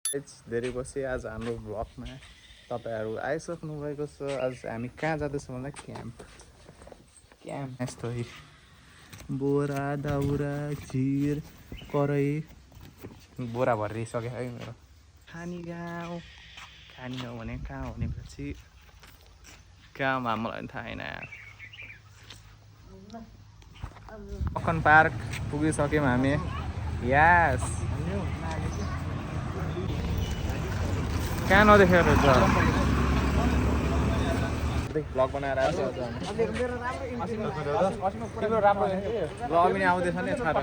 धेरै पछि आज हाम्रो ब्लगमा तपाईँहरू आइसक्नु भएको छ। आज हामी कहाँ जाँदैछौँ भन्दा क्याम्प यस्तो बोरा दाउरा खिर कराई बोरा भरिसक्यो है मेरो। खानी गाउँ भने कहाँ हो भनेपछि कहाँ मलाई थाहा छैन यार। मकन पार्क पुगिसक्यौँ हामी। यस कहाँ नदेखेर भ्लग बनाएर आएको छ। ब्लग पनि आउँदैछ नि छाडा।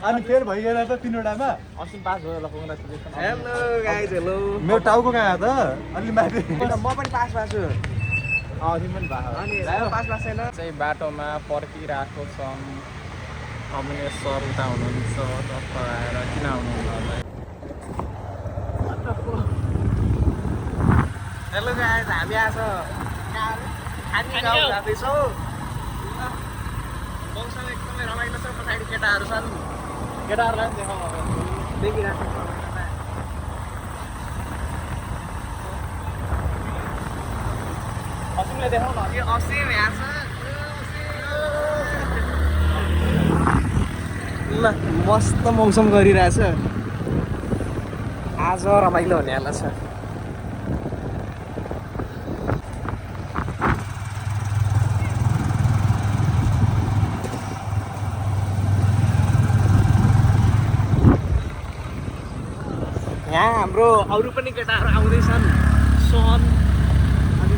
अनि फेर भइगयो त तीनवटामा अस्ति पास भयो ल कङ्ग्रेचुलेसन। Hello guys hello. मेरो टाउको कहाँ त अलि माथि। म पनि पास भएको छु। तिमी पनि अनि पास भएको छैन चाहिँ बाटोमा पर्खिरहेको छौँ। अविनेश सर उता हुनुहुन्छ टक्क आएर किन आउनुहुन्न। हेलो गाइज हामी आज खानी गाउँ जाँदैछौँ। मौसम एकदमै रमाइलो छ। पछाडि केटाहरू छन्। केटाहरूलाई पनि देखाउँ देखिरहेको छ। असिमले देखाउँ न। यो असिम यहाँ छ। ल मस्त मौसम गरिरहेछ। आज रमाइलो हुनेवाला छ। यहाँ हाम्रो अरू पनि केटाहरू आउँदैछन्। सन अनि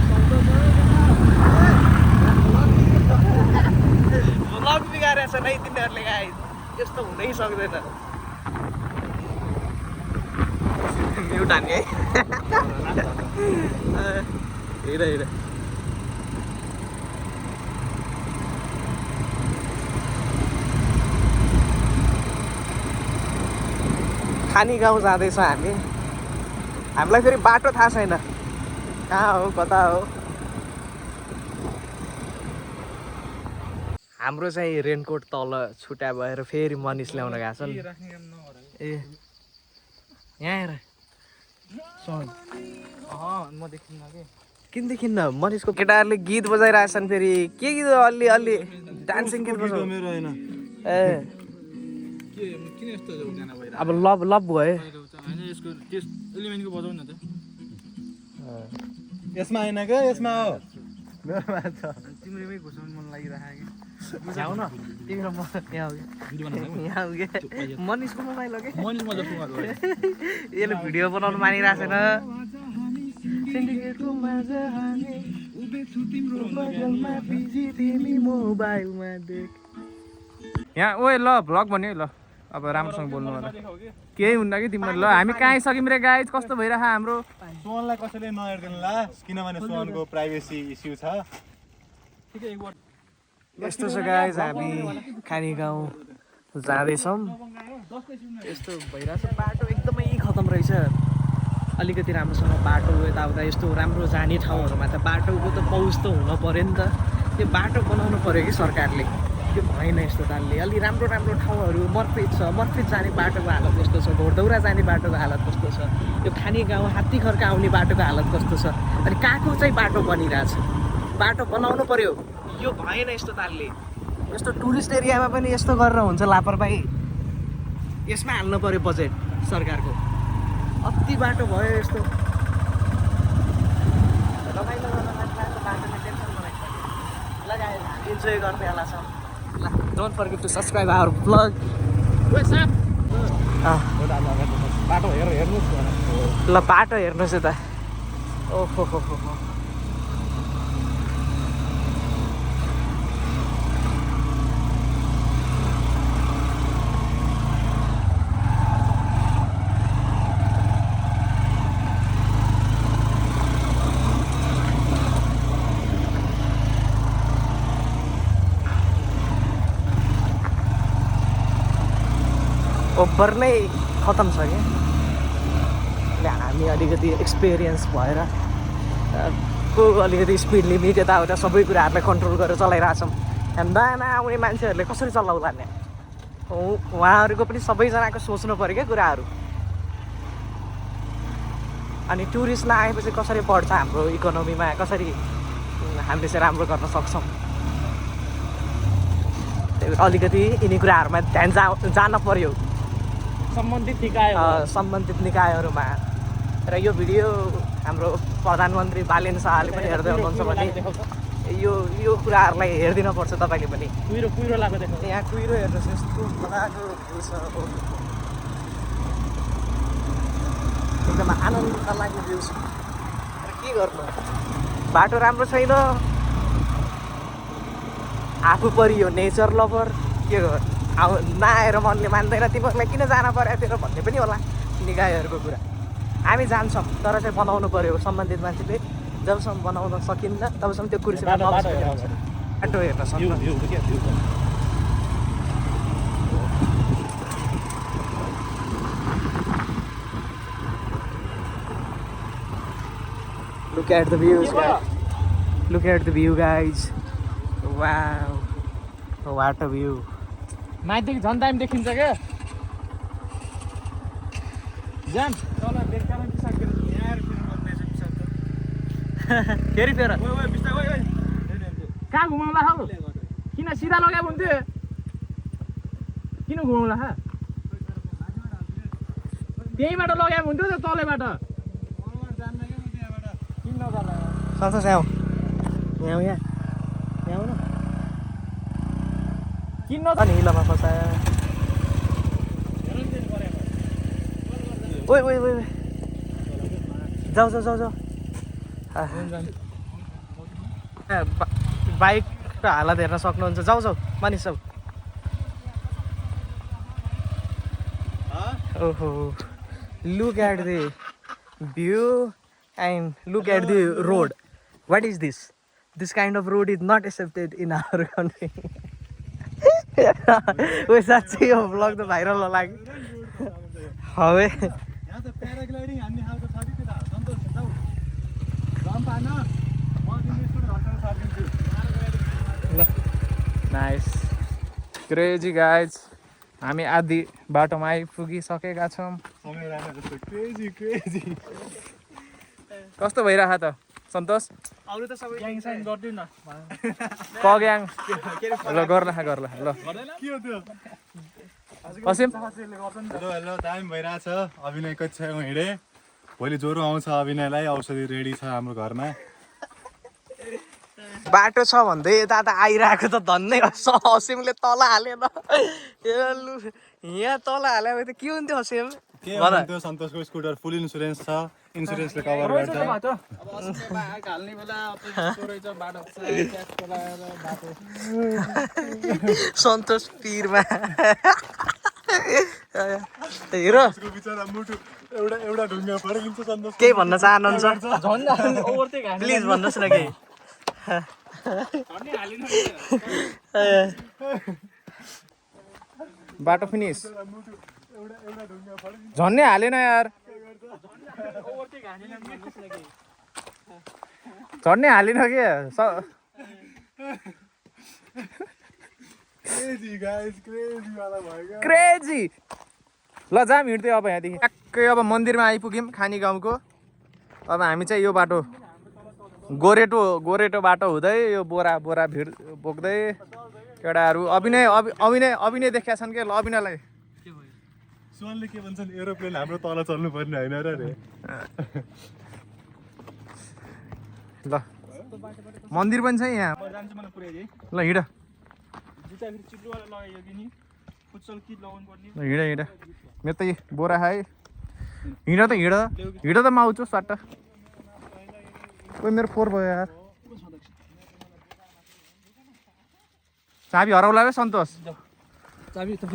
भ्लग बिगारेछ नै तिनीहरूले गाइस। यस्तो हुनै सक्दैन। म्युट हान्ने है। हेर खानी गाउँ जाँदैछ हामी। हामीलाई फेरि बाटो थाहा छैन कहाँ हो कता हो। हाम्रो चाहिँ रेनकोट तल छुट्या भएर फेरि मनिस ल्याउन गएको छ नि। ए यहाँ हेर सन म देखिन्न कि किन देखिन्न। मनिसको केटाहरूले गीत बजाइरहेछन्। फेरि के गीत अलि अलि डान्सिङ गीत बजाउ। मेरो हैन ए किन यस्तो गाना भइरहेको अब लभ लभ भयो। होइन यसको त्यस एलिमेन्टको बजाउ न त। यसमा हैन के यसमा हो। मेरोमा छ। तिम्रोमै घुसाउनु मन लागिरहेको जाऊ न तिमी र म यहाँ हो कि मनिसको मोबाइल हो कि मनिस म जस्तो यसले भिडियो बनाउनु मानिरहेको छैन। यहाँ ओए ल भ्लग भन्यो ल। अब राम्रोसँग बोल्नु होला। केही हुन्न कि तिमीहरू। ल हामी कहाँ आइसक्यौँ रे गाइज। कस्तो भइरहेको हाम्रो। सोनलाई कसैले नहेर्दैन ला किनभने सोनको प्राइभेसी इस्यु छ। यस्तो छ गाइज हामी खानी गाउँ जाँदैछौँ। यस्तो भइरहेछ। बाटो एकदमै खतम रहेछ। अलिकति राम्रोसँग बाटो यताउता यस्तो राम्रो जाने ठाउँहरूमा त बाटोको त पहुँच त हुन पऱ्यो नि त। त्यो बाटो बनाउनु पऱ्यो कि सरकारले। त्यो भएन यस्तो तालले। अलि राम्रो राम्रो ठाउँहरू मर्फेट छ। मर्फेट जाने बाटोको हालत कस्तो छ। घोडदौरा जाने बाटोको हालत कस्तो छ। यो खानी गाउँ हात्ती खर्का आउने बाटोको हालत कस्तो छ। अनि कहाँको चाहिँ बाटो बनिरहेछ। बाटो बनाउनु पऱ्यो। यो भएन यस्तो तालले। यस्तो टुरिस्ट एरियामा पनि यस्तो गरेर हुन्छ लापरवाही। यसमा हाल्नु पऱ्यो बजेट सरकारको। अति बाटो भयो यस्तो। रमाइलो गर्न बाटोले टेन्सन बनाइसक्यो। लगाएर इन्जोय गर्दै होला छ। ल don't forget to subscribe our blog. बाटो हेर्नुस् ल बाटो हेर्नुहोस् यता। ओहो हो हो हो। ओभर नै खतम छ क्या। हामी अलिकति एक्सपिरियन्स भएर को अलिकति स्पिड लिमिट यताउता सबै कुराहरूलाई कन्ट्रोल गरेर चलाइरहेछौँ। हामी नयाँ नयाँ आउने मान्छेहरूले कसरी चलाउला नि। उहाँहरूको पनि सबैजनाको सोच्नु पऱ्यो क्या कुराहरू। अनि टुरिस्टलाई आएपछि कसरी बढ्छ हाम्रो इकोनोमीमा, कसरी हामीले चाहिँ राम्रो गर्न सक्छौँ, अलिकति यिनी कुराहरूमा ध्यान जान पर्यो सम्बन्धित निकायहरूमा। र यो भिडियो हाम्रो प्रधानमन्त्री बालेन शाहले पनि हेर्दै हुनुहुन्छ भने यो कुराहरूलाई हेरिदिनुपर्छ तपाईँले पनि। कुहिरो लाग्यो देख्नु, यहाँ कुहिरो हेर्नुहोस्, यस्तो मजाको भ्यू छ, एकदम आनन्द लाग्ने भ्यू छ। र के गर्नु, बाटो राम्रो छैन, आफू परियो नेचर लभर, के गर्नु, नआएर मनले मान्दैन, तिमीहरूलाई किन जान पर्योतिर भन्ने पनि होला निकायहरूको कुरा। हामी जान्छौँ तर चाहिँ बनाउनु पर्यो, सम्बन्धित मान्छेले जबसम्म बनाउन सकिन्न तबसम्म त्यो कुर्सीमा बाटो हेर्न सक्छ। Look at the views, guys. Look at the view, guys. Wow. What a view. माथिदेखि झन् दामी देखिन्छ क्या जान तल बेकार पिसाक्दैन यहाँ फेरि फेर कहाँ घुमाउला हौ किन सिधा लगायो हुन्थ्यो किन घुमाउला त्यहीबाट लगायो हुन्थ्यो त तलैबाट किन नजाला संसार यहाँ यहाँ आउनु किन अनि हिलोमा फसायो। ओइ ओइ ओइ जाऊ जाऊ जाऊ जाऊ बाइकको हालत हेर्न सक्नुहुन्छ, जाऊ जाऊ मानिस जाऊ। ओहो look at the view and look at the road. What is this? This kind of road is not accepted in our country. ओ साँच्चै यो ब्लग त भाइरल होला कि हवे। नाइस क्रेजी गाइज, हामी आधी बाटोमा आइपुगिसकेका छौँ। कस्तो भइरहेको त सन्तोष? अरू त सबै ग्याङ साइन गर्दिउ न कग्याङ ल गर्ला ल असिम हेलो टाइम भइरहेछ, अभिनय कक्षामा हिँडे, भोलि ज्वरो आउँछ अभिनयलाई, औषधि रेडी छ हाम्रो घरमा। बाटो छ भन्दै यता त आइरहेको त धन्नै असिमले तल हालेन। यहाँ तल हाल्यो भने त के हुन्थ्यो असिम? के भन्थ्यो सन्तोषको स्कुटर फुल इन्सुरेन्स छ, इन्सुरेन्सले कभर गर्छ। सन्तोष पिरमा हेर एउटा ढुङ्गा फर्किन्छ सन्तोष। केही भन्न चाहनुहुन्छ प्लिज भन्नुहोस् न केही। बाटो फिनिस झन्नै हालेन यार, झन्नै हालेन के क्रेजी। ल जाम हिँड्दै अब यहाँदेखि ट्याक्कै अब मन्दिरमा आइपुग्यौँ खानी गाउँको। अब हामी चाहिँ यो बाटो गोरेटो बाटो हुँदै यो बोरा भिड बोक्दै केटाहरू अभिनय देखेका छन् के? ल अभिनयलाई सुनले के भन्छन्, एरोप्लेन हाम्रो तल चल्नु पर्ने होइन र रे। ल मन्दिर पनि छ यहाँ, ल हिँड हिँड मेरो त बोरा है, हिँड त म आउँछु सट्ट। कोही मेरो फोहोर भयो यार, चाबी हराउला है सन्तोष? चाबी त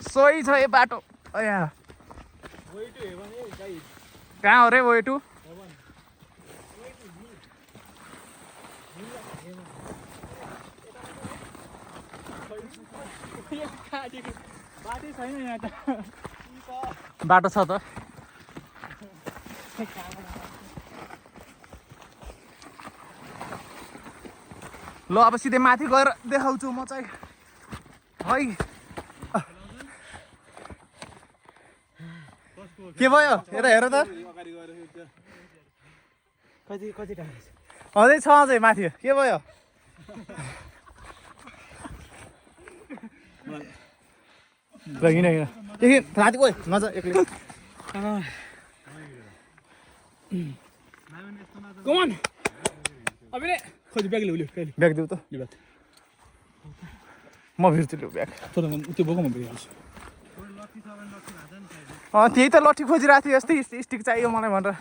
सोही छ यो बाटो। कहाँ हो रे वे टु? बाटो छ त ल अब सिधै माथि गएर देखाउँछु म चाहिँ। है के भयो यता हेर त कति टाइम अझै छ अझै माथि के भयो हिँड एकछिन राति ओइ नजा एक्लै कमान अबे खोज ब्याग ल्याउ कहिले ब्याग देऊ त लिबाट म भिर्छु ल्याउ ब्याग तर त्यो बोकमा भइहाल्छ त्यही त लट्ठी खोजिरहेको थियो यस्तै स्टिक चाहियो मलाई भनेर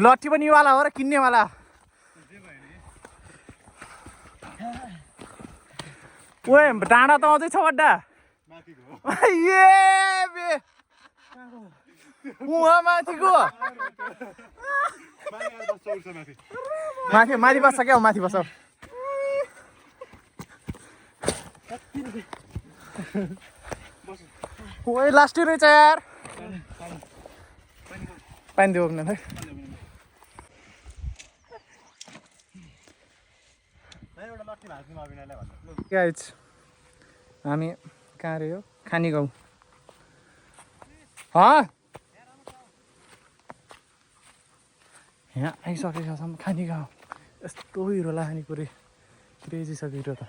लट्ठी पनि वाला हो र किन्नेवाला ओए डाँडा त अझै छ बड्डा उहाँ माथिको माथि बस्छ क्या माथि बस्छ ओए लास्टै रहेछ यार पानी देऊ भने गाइज हामी कहाँ रे हो खानी गाउँ यहाँ आइसकेको छौँ खानी गाउँ यस्तो हिरो लाग्नेको रे क्रेजी छ हिरो त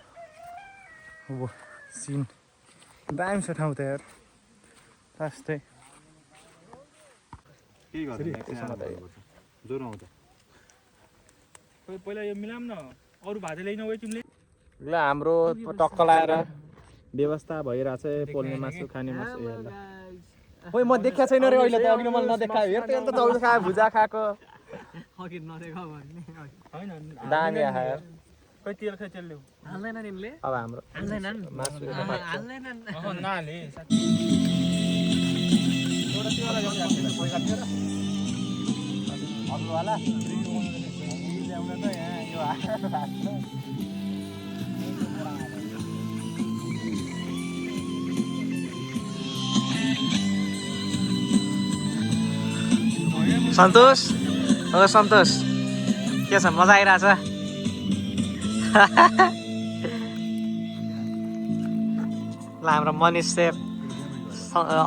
हो सिन दामी छ ठाउँ त यार लास्टै ज्वरो आउँछ पहिला यो मिलाम न अरू भाजी ल्याइन गयो तिमीले ल हाम्रो टक्क लाएर व्यवस्था भइरहेछ पोल्ने मासु खाने मासु ओइ म देखिया छैन रे अहिले त अघि मैले नदेखायो हेर त अन्त चौल खायो भुजा खाएको अघि नदेखा भन्ने हैन दामी आयो खै तेल ल्याउ हाल्दैन निमले अब हाम्रो हाल्दैनन् मासु हाल्दैनन् नाले वाला ल्याउन त यहाँ यो सन्तोष ओ सन्तोष के छ मजा आइरहेछ ल हाम्रो मनिष सेफ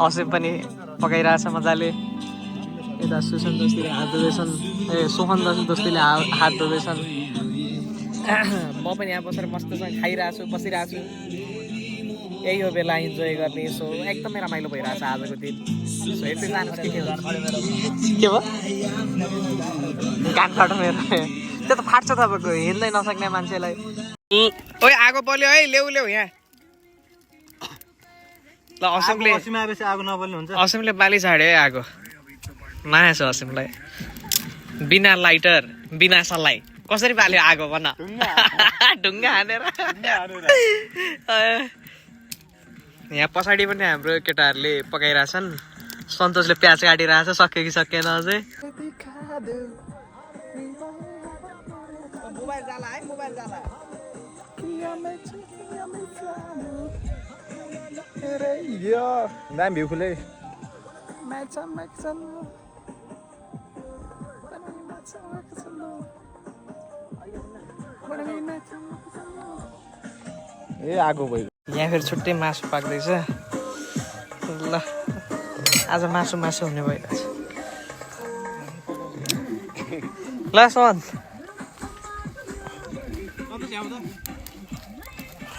असिम पनि पकाइरहेछ मजाले यता सुसन दोस्तीले हात धुँदैछन् सोहन दोस्तीले हात धुँदैछन् म पनि यहाँ बसेर मस्तसँग खाइरहेको छु बसिरहेको छु यही हो बेला इन्जोय गर्ने सो एकदमै रमाइलो भइरहेछ आजको दिन सो यति जानुहोस् के भयो कानबाट मेरो त्यो त फाट्छ तपाईँको हिँड्दै नसक्ने मान्छेलाई ओइ आगो बल्यो है ल्याउ यहाँ ल असिमले आगो नबल्ने हुन्छ असिमले बाली छाड्यो है आगो माया छ असिमलाई बिना लाइटर बिना सलाई कसरी बाल्यो आगो भन ढुङ्गा हानेर यहाँ पछाडि पनि हाम्रो केटाहरूले पकाइरहेछन् सन्तोषले प्याज काटिरहेछ सक्यो कि सकेन अझै दामी भ्यू खुलै ए आगो भयो यहाँ फेरि छुट्टै मासु पाक्दैछ ल आज मासु हुने भइरहेछ ल सोहन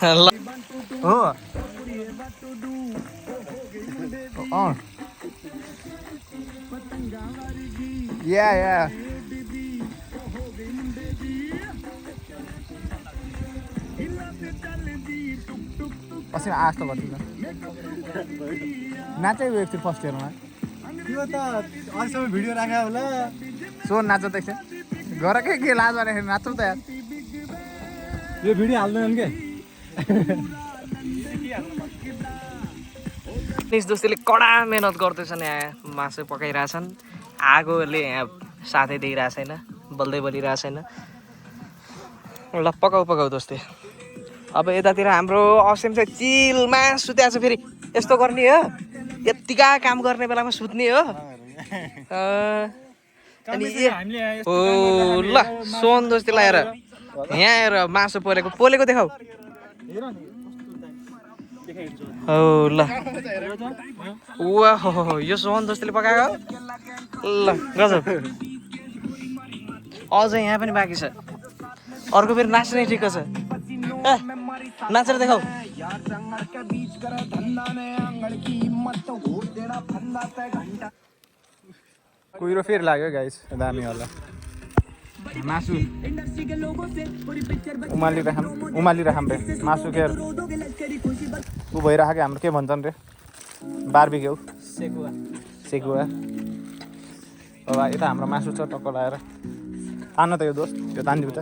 ल हो या पछि आज त गर्दिनँ नाचै गएको थियो फर्स्ट इयरमा त्यो त अहिलेसम्म भिडियो राख्यो होला सो नाच त एकछिन गर के लाज भनेर नाच्छौँ त यार यो भिडियो हाल्दैन के निस दोस्तीले कडा मेहनत गर्दैछन् यहाँ मासु पकाइरहेछन् आगोले यहाँ साथै दिइरहेको छैन बल्दै बलिरहेको छैन ल पकाउ दोस्ती अब यतातिर हाम्रो असिम चाहिँ चिलमा सुत्या छ फेरि यस्तो गर्ने हो यत्तिका काम गर्ने बेलामा सुत्ने हो अनि ओ ल सोन दोस्तीलाई हेर यहाँ हेर मासु पोलेको देखाउ हो ल वा हो यो सोहन जस्तोले पकाएको ल गजब अझ यहाँ पनि बाँकी छ अर्को फेरि नाच्ने ठिक छ नाचेर देखाऊ कुहिरो फेरि लाग्यो गाइस दामी होला मासु उमालिराखौँ रे मासु के ऊ भइरहेको हाम्रो के भन्छन् रे बार्बिक्यू सेकुवा अब यता हाम्रो मासु छ टक्क लगाएर तान्न त यो दोस्त त्यो तानिदिउ त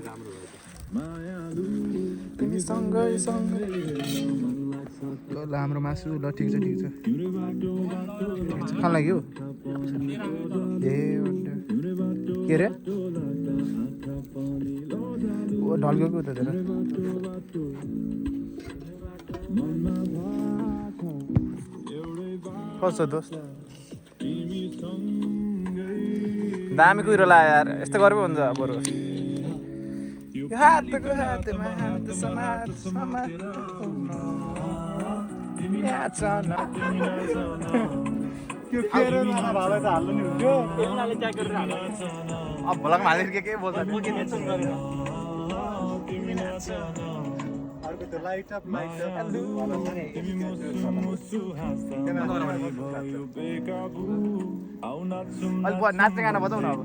ल हाम्रो मासु ल ठिक छ खान लाग्यो ए के अरे ओ ढल्केको त धेरै कस्तो दोस्त दामी कुहिरो लाग्यो यार यस्तो गर्बै हुन्छ बरु हातको हातमा हात समात त्यो केरेलामा भाले त हाल्नु नि हुन्थ्यो अब भोलाको हालेर के बोल्छ अर्को त्यो लाइट अप अहिले नाच्ने गाना बजाउ न अब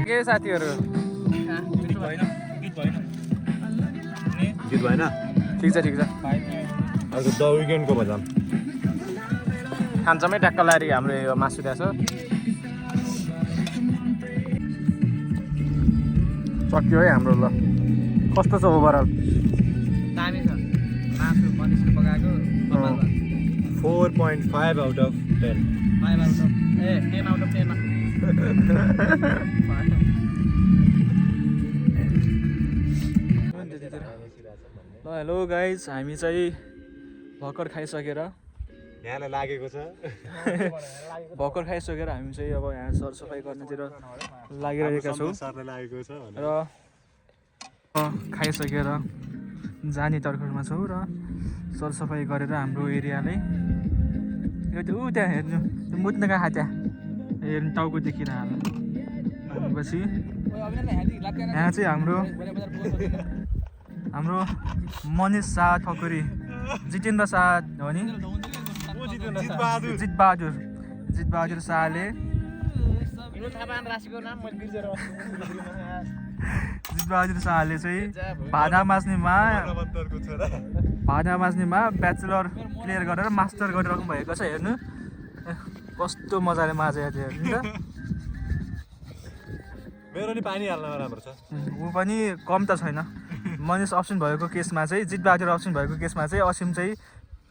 के साथीहरू गीत भएन ठिक छ अर्को द विकेन्डको भजन खान्छमै ट्याक्क लारी हाम्रो यो मासु त्यहाँ छ सक्यो है हाम्रो ल कस्तो छ ओभरअल दामी छ मासु मनिसले पकाएको 4.5 आउट अफ 10 10 आउट अफ 10 ल हेलो गाइज हामी चाहिँ भर्खर खाइसकेर यहाँलाई लागेको छ भर्खर खाइसकेर हामी चाहिँ अब यहाँ सरसफाइ गर्नेतिर लागिरहेका छौँ सरलाई लागेको छ र खाइसकेर जाने तर्खरमा छौँ र सरसफाइ गरेर हाम्रो एरियालाई यो ऊ त्यहाँ हेर्नु त्यो मुत्ने कहाँ त्यहाँ हेर्नु टाउको देखिरहनु भनेपछि यहाँ चाहिँ हाम्रो मनिष शाह ठकुरी जितेन्द्र शाह हो नि जितबहादुर शाहले चाहिँ भाडा माझ्नेमा ब्याचलर क्लियर गरेर मास्टर गरिराख्नु भएको छ हेर्नु कस्तो मजाले माझेको थियो हेर्नु त मेरो नि पानी हाल्नमा राम्रो छ ऊ पनि कम त छैन मनिष अप्सन भएको केसमा चाहिँ जितबहादुर अप्सन भएको केसमा चाहिँ असिम चाहिँ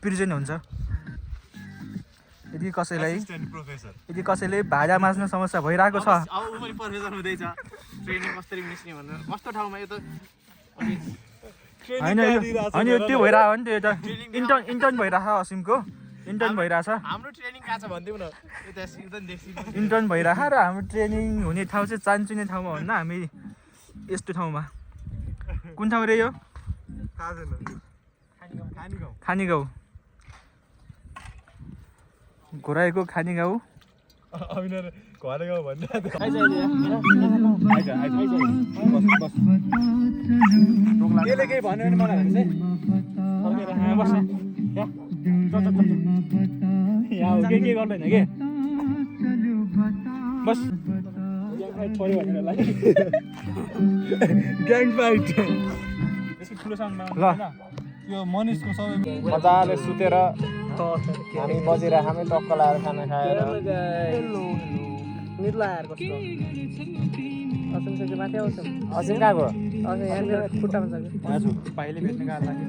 प्रिजेन्ट हुन्छ यदि कसैले भाडा माझ्न समस्या भइरहेको छ होइन त्यो भइरहेको हो नि त्यो इन्टर्न भइरहेको असिमको इन्टर्न भइरहेछ इन्टर्न भइरहेको र हाम्रो ट्रेनिङ हुने ठाउँ चाहिँ चान्चुने ठाउँमा हुन्न हामी यस्तो ठाउँमा कुन ठाउँ रे यो खानी गाउँ घोराएको खानी गाउँ केले केही भन्यो भने मलाई चाहिँ यहाँ के गर्दैन के बस पऱ्यो भनेर लाग्यो ग्याङ फाइट यसको ठुलो साउन्डमा ल यो मनिषको सबै मजाले सुतेर हामी बजेर हामी टक्क लाएर खाना खाएर निद्रा आएर कस्तो असिम सके माथि आउँछ असिम कहाँ गयो असिम यहाँनिर खुट्टामा छ आज पाइले भेट्ने गाह्रो लाग्यो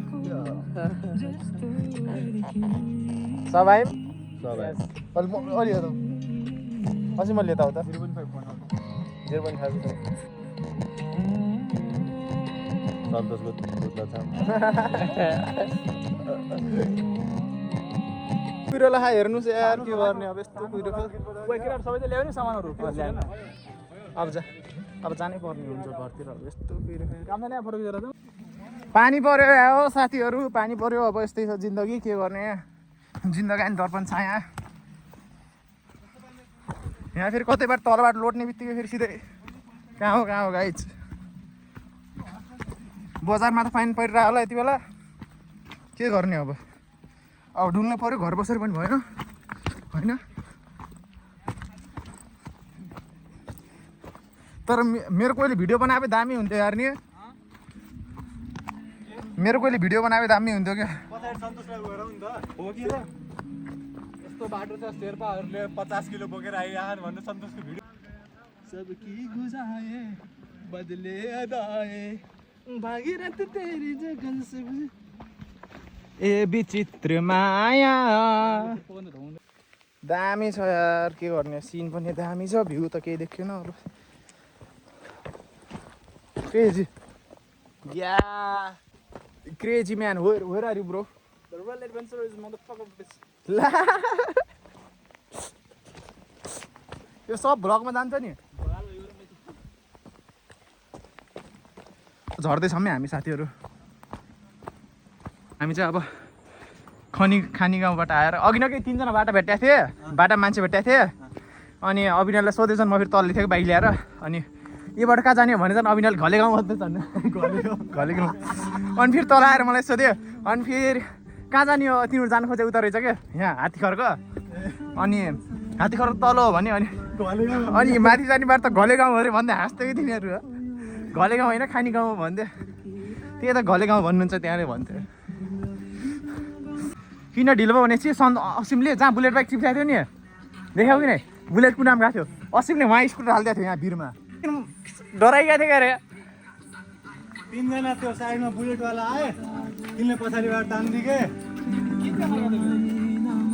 सबै अलि हो त असिम मैले यताउता 0.5 सन्तोषको दुध छ कुहिरोलाई हेर्नुहोस् यार के गर्ने अब यस्तो कुहिरो केटाहरू सबैले ल्यायो नि सामानहरू अब जानै पर्ने हुन्छ घरतिर अब यस्तो कुहिरो काम छैन फोटो खिचेर त पानी पर्यो हो साथीहरू पानी पर्यो अब यस्तै छ जिन्दगी के गर्ने जिन्दगानी दर्पण छाया यहाँ फेरि कतैबाट तलबाट लोट्ने बित्तिकै फेरि सिधै कहाँ हो गाइज बजारमा त फाइन परिरहेको होला यति बेला के गर्ने अब डुल्नु पऱ्यो घर बसेर पनि भएन होइन तर मेरो कोहीले भिडियो बनाए दामी हुन्थ्यो यार नि मेरो कोहीले भिडियो बनाए दामी हुन्थ्यो क्या पछाडि सन्तोषलाई गएर नि त हो कि त यस्तो बाटो छ शेर्पाहरूले 50 किलो बोकेर आइरहन् भन्नु सन्तोषको भिडियो सबकी गुजाए बदले अदाए भागीरथ तेरी जगन से ए विचित्र माया दामी छ यार के गर्ने सिन पनि दामी छ भ्यू त केही देखिएन अरू क्रेजी या crazy man where are you bro The real adventure is motherfucker bitch. ला यो सब भ्लगमा जान्छ नि झर्दैछौँ है हामी साथीहरू हामी चाहिँ अब खानी गाउँबाट आएर अघि नै 3जना बाटा भेट्टाएको थिएँ बाटा मान्छे भेट्टाएको थिएँ अनि अविनाललाई सोधेछन् म फेरि तल थिएँ बाइक ल्याएर अनि यबाट कहाँ जाने भने चाहिँ अविनाल घले गाउँ भन्दै छन् घले गाउँ अनि फेरि तल आएर मलाई सोध्यो अनि फेरि कहाँ जाने हो तिनीहरू जानु खोजे उता रहेछ क्या यहाँ हात्तीखर्क अनि हात्तीखर्क तल हो भने अनि माथि जाने बाटो त घले गाउँ अरे भन्दै हाँस्थ्यो कि तिनीहरू घले गाउँ होइन खानी गाउँ भन्थ्यो त्यही त घले गाउँ भन्नुहुन्छ त्यहाँले भन्थ्यो किन ढिलो भयो भने चाहिँ असिमले जहाँ बुलेट बाइक चिप्लाएको थियो नि देखाऊ कि नै बुलेटको नाम गएको थियो असिमले उहाँ स्कुटर हालिदिएको थियो यहाँ भिरमा डराइगएको थियो अरे 3 जना त्यो साइडमा बुलेटवाला आए तिनले पछाडिबाट तान्दिके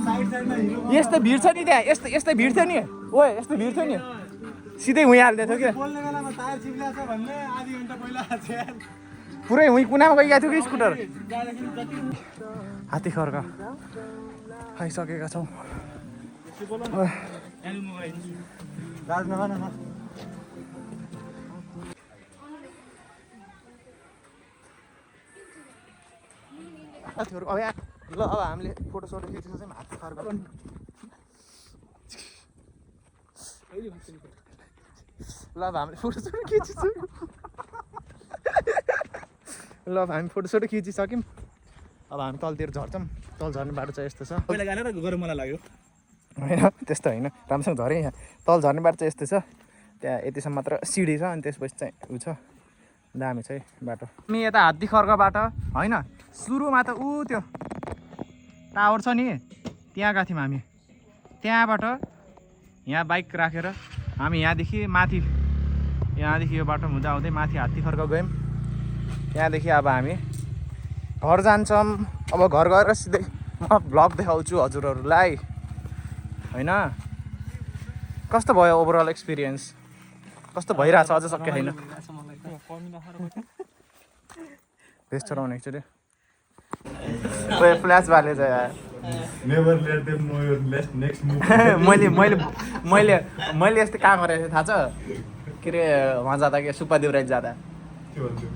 साइडमा हिरो यस्तो भिड छ नि त्यहाँ यस्तै भिड थियो नि ओए यस्तो भिड थियो नि सिधै उहीँ हालिदिएको थियो बोल्ने बेलामा टायर चिप्ल्याछ भन्ने आधी घन्टा पहिला आएको पुरै उहीँ कुनामा गइरहेको थियो कि स्कुटर हात्तीखर्क खाइसकेका छौँ राजनगर न साथीहरू अब ल अब हामीले फोटोसोटो खिचेको चाहिँ हात्तीखर्क ल अब हामीले फोटोसोटो खिचिसक्यौँ ल अब हामी फोटोसोटो खिचिसक्यौँ अब हामी तलतिर झर्छौँ तल झर्ने बाटो चाहिँ यस्तो छ पहिला गालेर गरौँ मलाई लाग्यो होइन त्यस्तो होइन राम्रोसँग झरेँ यहाँ तल झर्ने बाटो चाहिँ यस्तो छ त्यहाँ यतिसम्म मात्र सिडी छ अनि त्यसपछि चाहिँ ऊ छ दामी छ है बाटो हामी यता हात्तीखर्कबाट होइन सुरुमा त ऊ त्यो टावर छ नि त्यहाँ गएको थियौँ हामी त्यहाँबाट यहाँ बाइक राखेर हामी यहाँदेखि माथि यहाँदेखि यो बाटो हुँदा हुँदै माथि हात्तीखर्क गयौँ त्यहाँदेखि अब हामी घर जान्छौँ अब घर गएर सिधै म भ्लग देखाउँछु हजुरहरूलाई होइन कस्तो भयो ओभरअल एक्सपिरियन्स कस्तो भइरहेछ अझ सके छैन भेस्ट चढाउने एकचोटि फ्ल्यास भाले चाहिँ यार never let them know your next move मैले यस्तो कहाँ गरेको थिएँ थाहा छ के अरे वहाँ जाँदा के सुप्पा देउराली जाँदा के भन्छु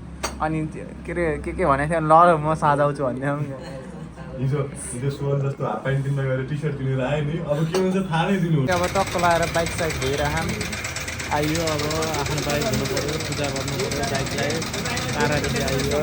अनि के अरे के भनेको थियो ल म साझाउँछु भन्ने हिजो सोल जस्तो हाफ प्यान्ट किन्न गएर टी सर्ट किनेर आयो नि अब के हुन्छ थाहा नै दिनु अब टक्क लगाएर बाइक साइक धोएर आइयो अब आफ्नो बाइक धुनु पऱ्यो पूजा गर्नु पऱ्यो बाइकलाई तारादेखि आइयो